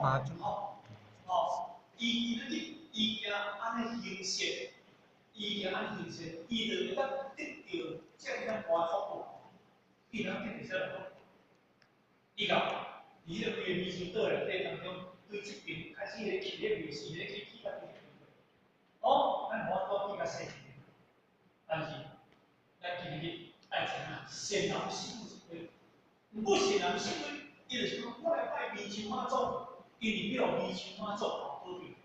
媽祖。吼，哦，伊今日伊行按呢行善，伊行按呢行善，伊就會當得著這爾大福報。伊通得著啥物福？伊講，佇彼個規個湄洲島內底當中，對這邊開始咧起咧廟寺咧去起較懸。哦，咱無法度去較細一點，但是咱今日愛知影善男信女是啥？毋過善男信女，伊就是講我來拜湄洲媽祖，因為欲予湄洲媽祖保庇，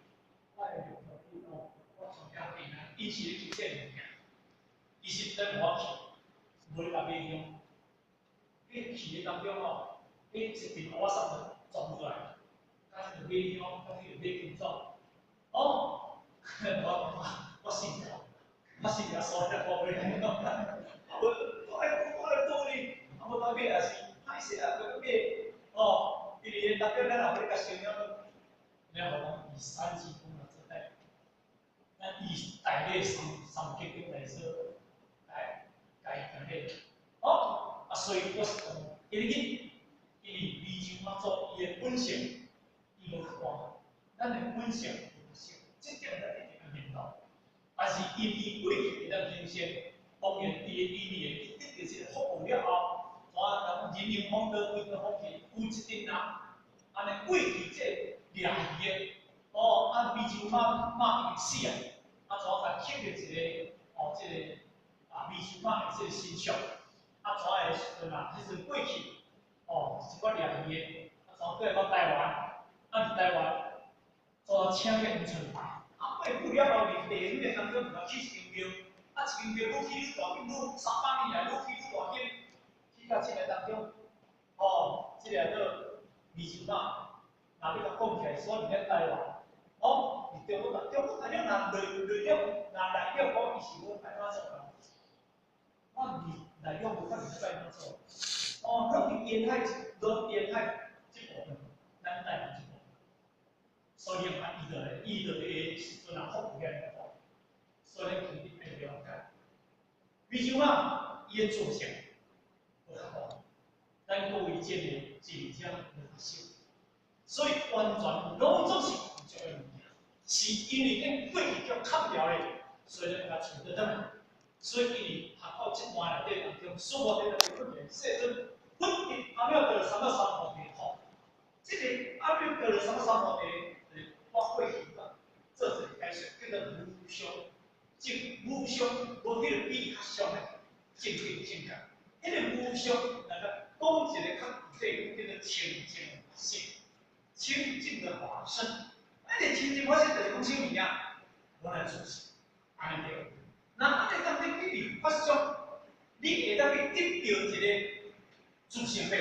我會用哦，我全家平安，𪜶是咧求這個物件。其實咱無法去，無咧共買香，彼去的當中吼，彼一陣烏仔衫就撞出來，甲這個買香，甲這個買金紙，哦，我我死掉，我死掉，所以我買香，啊無我愛我愛倒哩，啊無當買也是歹勢啊，閣買，哦，因為逐個咱若欲共成了，你若講以三級功德做代，咱以大禮三三結經來說，來來來個，哦，啊，所以我是講，因為湄洲媽祖伊的本性，伊無較大，咱的本性無性，這點咱一定要認同。但是因為過去會當行善，當然伊的因緣得著這個福報了後，怎啊人人風得規個風氣，有一陣人，按呢過去這掠魚的，哦，啊湄洲媽媽已經死啊，啊怎啊共刻著一個，哦，這個啊湄洲媽的這個神像，啊怎的時陣啊，彼陣過去，哦，一寡掠魚的，啊怎過來到台灣，啊佇台灣，怎啊請個陽春拜，啊過久了後，佇地方的當中就起一間廟，啊一間廟愈起愈大間，愈300年來愈起愈大間，起到這個當中，哦，這個叫湄洲媽，若欲共講起來，所以佇咧台灣，哦，佇中國大，中國大陸若內內陸，若內陸講伊是欲拜媽祖啦，我佇內陸無法度拜媽祖，哦，攏佇沿海，攏沿海這部分，咱台灣這部分，所以啊，伊就伊就會時陣啊，福氣爾大，所以咱今日愛了解。湄洲媽伊的做相無較大，咱各位見的真正無較小，所以完全攏總是具足的物件，是因為咱過去叫砍掉的，所以咱共揣倒轉來。所以因為學到這段內底當中，所有的內底出現世尊，佛佇阿耨多羅三藐三菩提吼，這個阿耨多羅三藐三菩提，就是我過去做一個解釋，叫做無上正無上，無彼個比較上的正見正覺。彼個無上，來個講一個較具體，叫做清淨法身，清淨的法身。啊，這個清淨法身就是講啥物件？本來就是按呢對。那按呢當你去佇法相，你會當去得著一個自性的，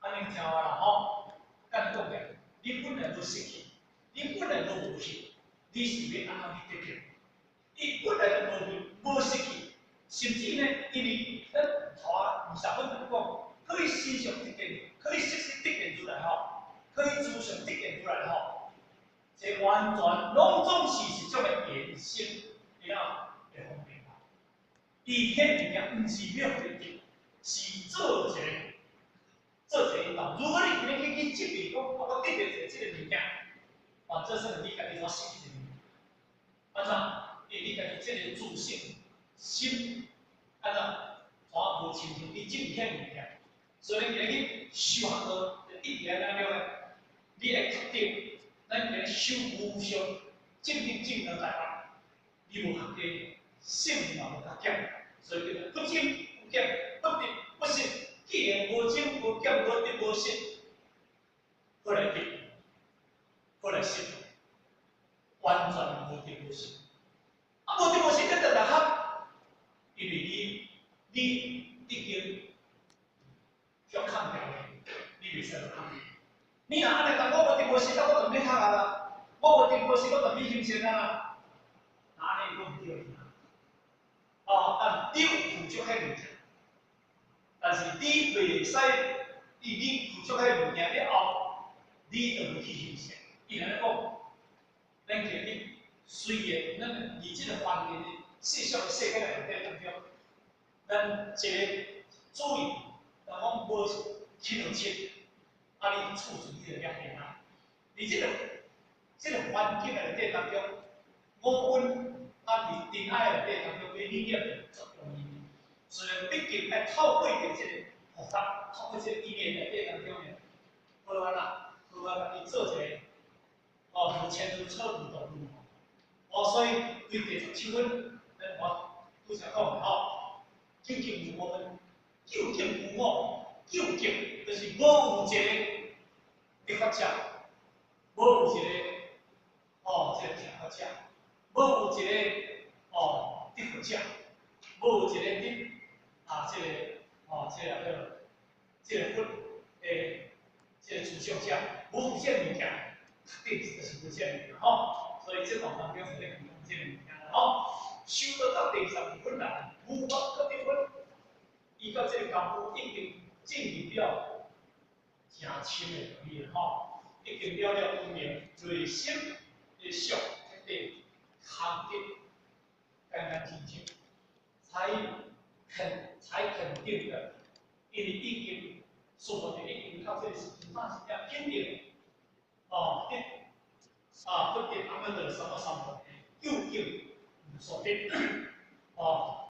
按呢聽我啦吼。佮你講起來，你本來無失去，你本來都無去，你是欲按怎去得著？伊本來就無去，無失去，甚至呢，因為咱頭仔20分就講，可以身上得見，可以色身得見如來吼，可以諸相得見如來吼，這完全攏總是一種的延伸，會曉會方便啦。伊彼物件毋是欲予你得，是做一個做一個引導。如果你今日去去質疑講，我得著一個這個物件，啊，這算你家己怎失去這個物件？按怎？因為你家己這個自性心，按怎？怎無清淨？你質疑彼物件，所以你今日去修學道，就一直愛按呢的，你會確定，咱今日修無上正等正覺大法，你無較低，性嘛無較減，所以叫做不增不減，不得不失。既然無增無減，無得無失，閣來得，閣來失，完全無得無失。啊，無得無失，這就來合，因為你你已經叫砍掉咧，你袂使閣砍。你若按呢講，我無得無失，我就免學啊啦。我無得無失，我就免修行啊啦。那按呢閣毋對去啊？哦，但你有具足彼物件，但是你袂使，你具足彼物件了後，你就無去修行。伊按呢講，咱今日雖然咱佇這個環境世俗的世界內底當中，咱一個主意，人講無七有七，啊，你儲存彼個業力啊。佇這個環境內底當中，五蘊啊，佇塵埃內底當中，要起業足容易。雖然畢竟愛透過著這個菩薩，透過這個因緣內底當中呢，好啊啦，好啊，家己做一個，哦，如前如錯如道路。哦，所以對第17分，咱我拄才講的吼，究竟無我們，究竟無我，究竟就是無有一個得法者，無有一個哦，這個聽法者，無有一個哦得佛者，無有一個得啊，這個哦，這個叫這個佛的這個思想者，無有這個物件，確定就是無這個物件吼。所以這段當中是咧講這個物件啦吼。修道到第12分啦，無法閣得分，伊到這個功夫已經進入了誠深的道理吼，已經了了無明內心的相徹底空得乾乾淨淨，才肯定的，因為已經說的已經到這個時陣，那是了肯定，哦，得啊，不得阿耨多羅三藐三菩提，究竟無所得，哦。